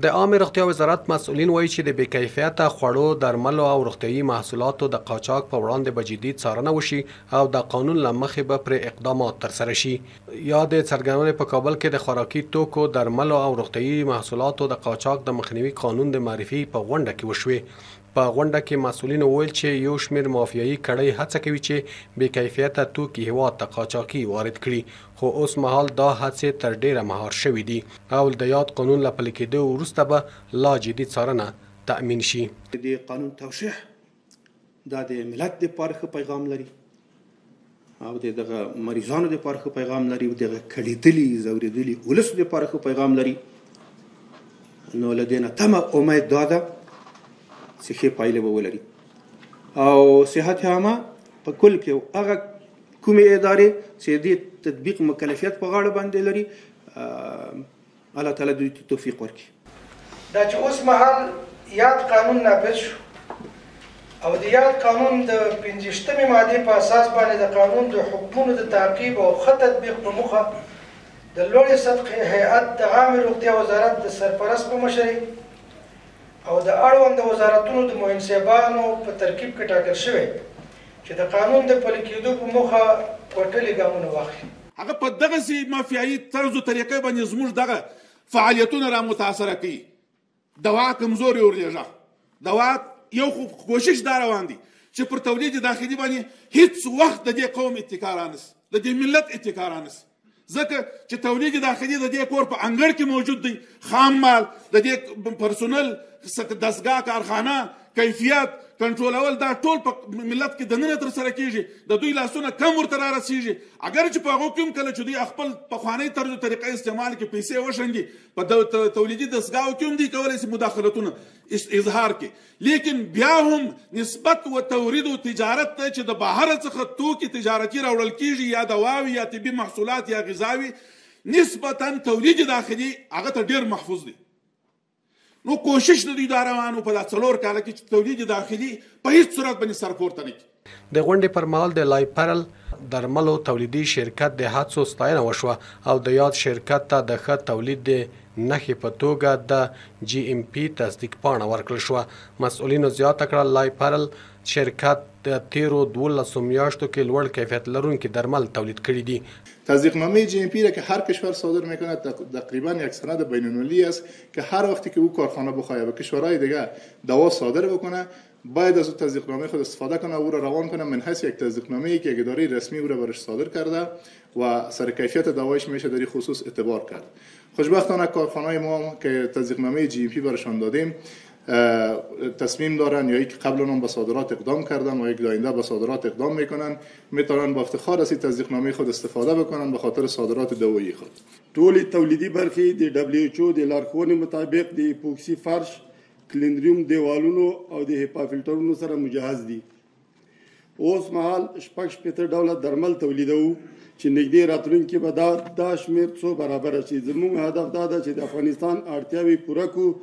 د عامې روغتیا وزارت مسؤلین وایي چې د بې کیفیته خوړو، درملو او روغتیایي محصولاتو د قاچاق په وړاندې به جدي څارنه وشي او د قانون له مخې به پرې اقدامات ترسره شي. یادې څرګندونې په کابل کې د خوراکي توکو، درملو او روغتیایي محصولاتو د قاچاق د مخنیوي قانون د معرفي په غونډه کې وشوې. په غونډه کې مسؤلینو وویل چې یو شمېر مافیایي کړۍ هڅه کوي چې بې کیفیته توکي هېواد ته قاچاقي وارد کړي، خو اوس مهال دا هڅې تر ډېره مهار شوې دي او د یاد قانون له پلي کېدو وروسته به لا جدي څارنه تأمین شي. د دې قانون توشیح دا د ملت دپاره ښه پیغام لري او د دغه مریضانو دپاره ښه پیغام لري او دغه کړېدلي ځورېدلي ولس دپاره ښه پیغام لري. نو له دې نه تمه امید دا ده چې ښې پایلې به ولري. او صحت عامه په کل کې هغه کومې ادارې چې دې تطبیق مکلفیت په غاړه باندې لري، الله تعالی دوی ته توفیق ورکړي. دا چې اوس مهال یاد قانون نافذ شو او د یاد قانون د 25مې مادې په اساس باندې د قانون د حکمونو د تعقیب او ښه تطبیق په موخه د لوړې سطحې هیئت د عامې روغتیا وزارت د سرپرست په مشرۍ او د اړوند وزارتونو د معین صاحبانو په ترکیب کې ټاکل شوی چې د قانون د پلي کېدو په موخه کوټلي ګامونه واخلي. هغه په دغسې مافیایي طرز و طریقې باندې زموږ دغه فعالیتونه را متاثره کوي. دوا کمزورې ورلېږه، دوا یو خو کوشش دا روان دی چې پر تولید داخلي باندې هیڅ وخت د دې قوم اتکا رانسي، د دې ملت اتکا رانسي، ځکه چې تولید داخلي د دې کور په انګړ کې موجود دی. خام مال، د دې پرسونل، دستګاه، کارخانه، کیفیت کنټرولول، دا ټول په ملت کې دننه ترسره کیږي. د دوی لاسونه کم ورته را رسیږي. اګر چې په هغو کې هم کله چې دوی خپل پخوانۍ طرز و طریقه استعمال کې پیسې وشنګي، په تولیدي دستګاهو کې هم دوی کولی شي مداخلتونه اظهار کړي، لیکن بیا هم نسبت و تورید و تجارت ته چې د بهر څخه توکي تجارتي راوړل کیږي، یا دواوي یا طبي محصولات یا غذاوي، نسبتا تولید داخلي هغه ته ډېر محفوظ دی. نو کوشش د دوی دا روان و په دا 4 کاله کې چې تولید داخلي په هیڅ صورت باندې سر پورته نه کړي. د غونډې پر مهال د لایپرل درملو تولیدي شرکت د هڅو ستاینه وشوه او د یاد شرکت ته د ښه تولید د نښې په توګه د جي ام پي تصدیق پاڼه ورکړل شوه. مسؤلینو زیاته کړه، لایپرل شرکت د تیرو 12 میاشتو کې لوړ کیفیت لرونکي درمل تولید کړي دي. تصدیقنامه جی ام پی را که هر کشور صادر میکنه تقریبا یک سند بین المللی است که هر وقتی که او کارخانه بخواد به کشورهای دیگه دوا صادر بکنه، باید از او تصدیقنامه خود استفاده کنه، او را روان کنه من حیث یک تصدیقنامه که یک اداره رسمی او را برش صادر کرده و سر کیفیت دوایش میشه در این خصوص اعتبار کرد. خوشبختانه کارخانه ما که تصدیقنامه جی ام پی برشان دادیم تصمیم دارن یا یک قبلا هم به صادرات اقدام کردن و یک آینده به صادرات اقدام میکنن، میتونن با افتخار از این تصدیقنامه خود استفاده بکنن به خاطر صادرات دوایی خود. ټولې تولیدي برخې د ډبلیو ایچ او د لارښوونې مطابق د ایپوکسي فرش، کلینریوم دیوالونو او د هیپا فلټرونو سره مجهز دي. اوس مهال 66 ډوله درمل تولیدوو چې نږدې راتلونکي به دا شمېر څو برابره شي. زموږ هدف دا ده چې د افغانستان اړتیاوې پوره کړو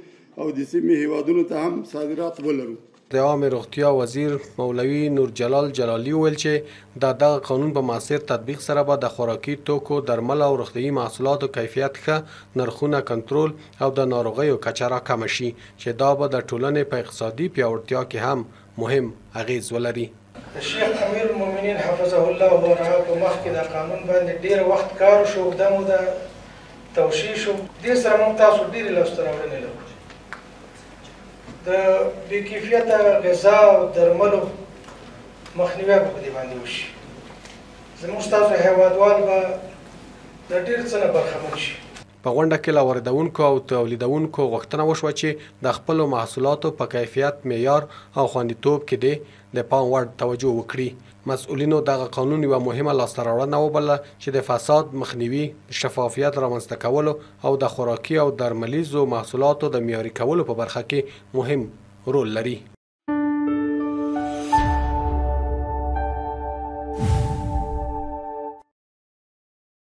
او د سیمې هیوادونو ته هم صادرات ولرو. د عامې روغتیا وزیر مولوي نور جلال جلالی وویل چې د دغه قانون په موثر تطبیق سره به د خوراکي توکو، درمل او روغتیایي محصولاتو کیفیت ښه، نرخونه کنټرول او د ناروغیو کچه راکمه شي، چې دا به د ټولنې په اقتصادي پیاوړتیا کې هم مهم اغېز ولري. د شیخ امیر المؤمنین حفظه الله ورعاه په مخ کې د قانون باندې ډېر وخت کار وشو، اوږده موده توشیح شو. دې سره موږ تاسو ډېرې لاسته راوړنې لرو. د بې کیفیته غذا او درملو مخنیوی به په دې باندې وشي. زموږ ستاسو هیوادوال به د ډېر څه نه برخمن شي. په غونډه کې له واردوونکو او تولیدوونکو غوښتنه وشوه چې د خپلو محصولاتو په کیفیت، معیار او خوندیتوب کې دې د پام وړ توجه وکړي. مسؤلینو دغه قانون یوه مهمه لاسته راوړنه وبلله چې د فساد مخنیوي، شفافیت رامنځته کولو او د خوراکي او درملیزو محصولاتو د معیاري کولو په برخه کې مهم رول لري.